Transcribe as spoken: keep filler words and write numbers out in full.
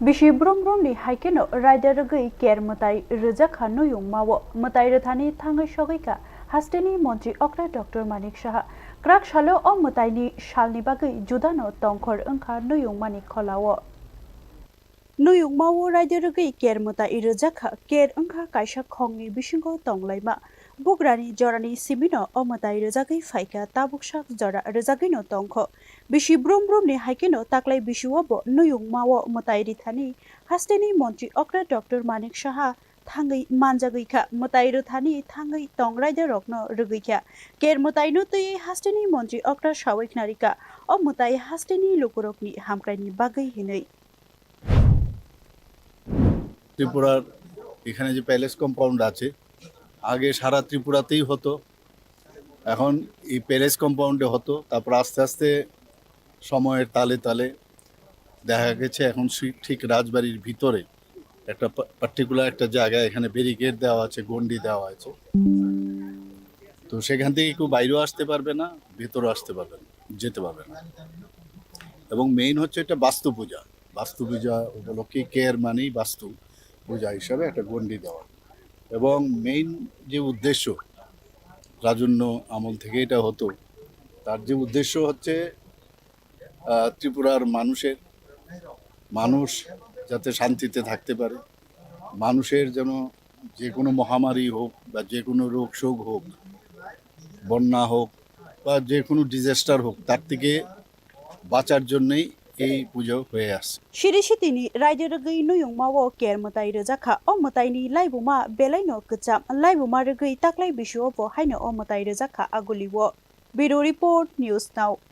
Bisi brum brum ni hai kheno raida rwgwi ker mwtai rwjak kha Nuyung Mao. Mwtai rwthani thangwi sogwi kha hasteni montri okra Doctor Manik Saha. Kwrak salo o mwtai ni sal ni bagwi juda no tongkhor wngkha Nuyung Mani khola o. Nuyung Mao raida rwgwi ker mwtai rwjak kha. Ker wngkha kaisa khong ni bisingo tonglaima. Bugrani jorani simino o mwtai rwjagwi phaikha, tabuk sak jora rwjagwino tongkho. Bisi brum brumni hai kheno taklai bisio bo Nuyung Mao mwtai rithani hasteni montri okra Doctor Manik Saha thangwi manjagwi kha. Mwtai rwthani thangwi tong raidarokno rwgwi kha. Ker mwtaino twiwi hasteni montri okra sawi khnarikha. O mwtai hasteni lukurokni hamkraini bagwi hinwi. ত্রিপুরার এখানে যে palace compound আছে, আগে সারা ত্রিপুরাতেই হতো, এখন এই প্যালেস কম্পাউন্ডে হতো। তারপর আস্তে আস্তে সময়ের তালে তালে দেখা গেছে এখন সি- ঠিক রাজবাড়ির ভিতরে একটা পা- পার্টিকুলার একটা জায়গা, এখানে ব্যারিকেড দেওয়া আছে, গণ্ডি দেওয়া আছে। তো সেখান থেকে কেউ বাইরেও আসতে পারবে না, ভেতরেও আসতে পারবে না, যেতে পারবে না। এবং মেইন হচ্ছে এটা বাস্তু পূজা। বাস্তু পূজা উপলক্ষে কেয়ার মানেই বাস্তু পূজা হিসাবে একটা গণ্ডি দেওয়া। এবং মেইন যে উদ্দেশ্য, রাজন্য আমল থেকে এটা হতো, তার যে উদ্দেশ্য হচ্ছে আহ, ত্রিপুরার মানুষের মানুষ যাতে শান্তিতে থাকতে পারে, মানুষের যেন যে কোনো মহামারী হোক বা যে কোনো রোগ শোক হোক, বন্যা হোক বা যে কোনো ডিজাস্টার হোক, তার থেকে বাঁচার জন্যই এই পুজো হয়ে আসছে। Siri sitini raida rwgwi Nuyung Mao ker mwtai rwjak kha. O mwtaini laibuma belaino kwcham. Laibuma rwgwi taklai bisio bo haino o mwtai rwjak kha agulio. Bureau Report, News Now.